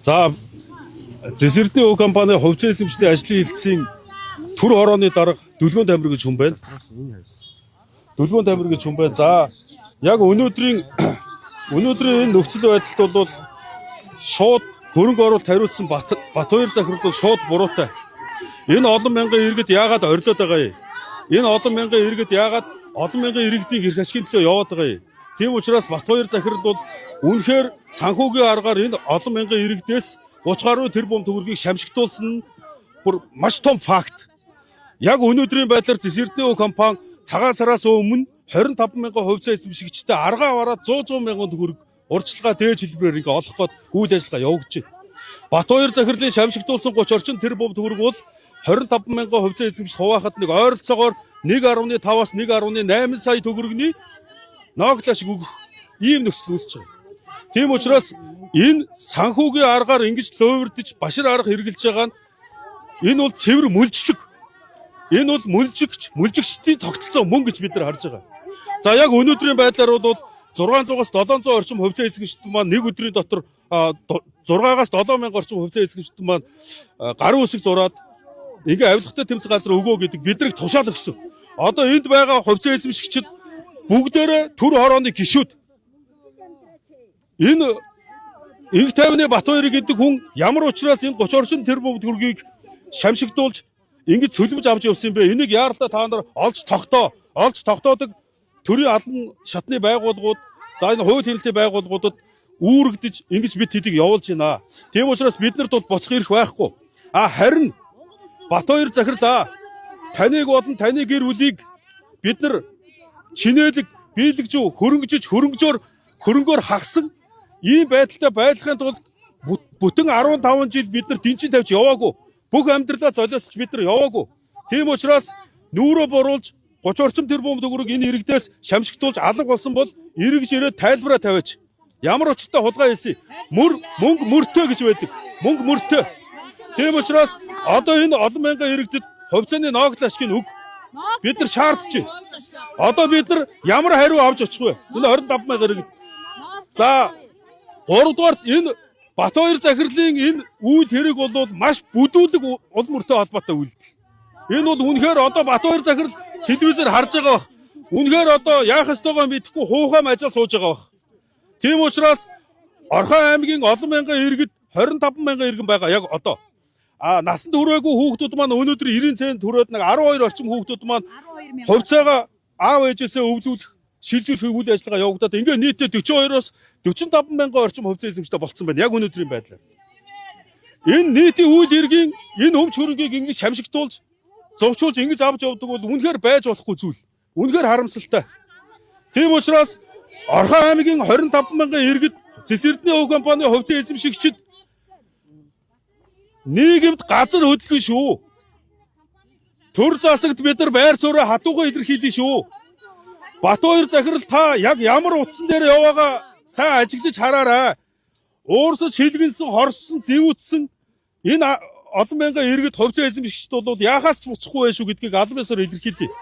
За, Зэс Эрдэнэ өв компани хувьцаа эзэмшлийн ажлын хилцийн төр хорооны дарга Дүлгөөн Тамир гэж хүн байна. Дүлгөөн Тамир гэж хүн байна. За, яг өнөөдрийн өнөөдрийн энэ нөхцөл байдалд бол шууд хөрөнгө оруулалт хариуцсан Бат Батбаяр захирал бол шууд буруутай. Энэ олон мянган иргэд яагаад орилоод байгаа юм? Энэ олон мянган иргэд яагаад олон мянган иргэдийн эрх ашигын төлөө яваад байгаа юм? Тийм учраас Батбаяр захирал бол үнэхээр санхүүгийн аргаар энэ олон мянган иргэдээс 30 гаруй тэрбум төгрөгийг шамшигтуулсан нь бүр маш том факт. Яг өнөөдрийн байдлаар Зэс Эрдэнэ өв компани цагаан сараас өмнө 25 мянган хувьцаа эзэмшигчтэй аргаа аваад 100 100 мянган төгрөг урьдчилгаа дээж хэлбэрээр ингээ олох гээд үйл ажиллагаа явагдаж байна. Батбаяр захирлын шамшигтуулсан 30 орчим тэрбум төгрөг бол 25 мянган хувьцаа эзэмшигч хуваахад нэг ойролцоогоор 1.5-аас 1.8 сая төгрөгний ноглоо шиг өгөх ийм нөхцөл үүсэж байгаа. Тийм учраас энэ санхүүгийн аргаар ингэж луувирдэж башир арга хэрэгжилж байгаа нь энэ бол цэвэр мүлжлэг. Энэ бол мүлжигч, мүлжигчдийн тогтолцоо мөн гэж бид нар харж байгаа. За, яг өнөөдрийн байдлаар бол 600-аас 700 орчим хувьцаа эзэмшигчид маань нэг өдрийн дотор 6-аас 7 мянга орчим хувьцаа эзэмшигчид маань гарын үсэг зураад ингээ авилгатай тэмцэх газар өгөө гэдэг бидрийг тушаал өгсөн. Одоо энд байгаа хувьцаа эзэмшигчид бүгдээрээ төр хорооны гишүүд. Энэ Инх тайвны Батбаяр гэдэг хүн ямар учраас энэ 30 орчим тэрбум төгрөгийг шамшигдуулж ингэж цөлмөж авч явсан юм бэ? Энийг яаралтай та нар олж тогтоо, олж тогтоодог төрийн албан шатны байгууллагууд, за, энэ хууль хяналтын байгууллагуудад үүрэгдэж ингэж бид тэдийг явуулж байна. Тийм учраас бид нарт бол буцах эрх байхгүй. А харин Батбаяр захирлаа, таныг болон таны гэр бүлийг бид нар чинээлэг биелэгжүү хөрөнгөжиж хөрөнгөжөөр хөрөнгөөр хагасан ийм байдалтай байлгахын тулд бүтэн 15 жил бид нар дэнчин тавьж яваагүй. Бүх амьдралаа золиослж бид нар яваагүй. Тийм учраас нүүрээ буруулж 30 орчим тэрбум төгрөг энэ иргэдээс шамшигтуулж алга болсон бол эргэж ирээд тайлбараа тавиач. Ямар учиртай хулгай хийсэн? Мөр мөнгө мөртөө гэж байдаг. Мөнгө мөртөө. Тийм учраас одоо энэ олон мянган иргэдэд хувьцааны ноогдол ашгийг өг. Бид нар шаардж байна. Одоо бид нар ямар хариу авч очих вэ? Энэ 25 мянга иргэд. За, гуравдугаарт энэ Батбаяр захирлын энэ үйл хэрэг бол маш бүдүүлэг улам мөртэй холбоотой үйлдэл. Энэ бол үнэхээр одоо Батбаяр захирал телевизээр харж байгаа бах. Үнэхээр одоо яах ёстойгоо мэдэхгүй хуухай мажаа сууж байгаа бах. Тийм учраас Орхон аймгийн олон мянган иргэд, 25 мянган иргэн байгаа яг одоо. А насанд хүрээгүй хүүхдүүд маань өнөөдөр 90 цент хүрээд нэг 12 орчим хүүхдүүд маань хувьцаагаа аав ээжээсээ өвлүүлэх, шилжүүлэх үйл ажиллагаа явагдаад ингээ нийтдээ 42-оос 45 мянган орчим хувьцаа эзэмштэй болцсон байна яг өнөөдрийн байдлаар. Энэ нийтийн үйл хэргийн энэ өмч хөрөнгийг ингэж шамшигтуулж, зовчуулж ингэж авч явдаг бол үнэхээр байж болохгүй зүйл. Үнэхээр харамсалтай. Тийм учраас Орхон аймгийн 25 мянган иргэд, Зэс Эрдэнэ өв компани хувьцаа эзэмшигчид нийгэмд газар хөдөлгөн шүү. Төр засагт бид нар байр сууриа хатуугаа илэрхийлнэ шүү. Батбаяр захирал, та яг ямар утсан дээр яваагаа сайн ажиглаж хараарай. Уурсаж шилгэнсэн, хорссон, зэвүүтсэн энэ олон мянган иргэд, хувьцаа эзэмшигчд бол яахаас ч буцахгүй байх шүү гэдгийг албан ёсоор илэрхийлье.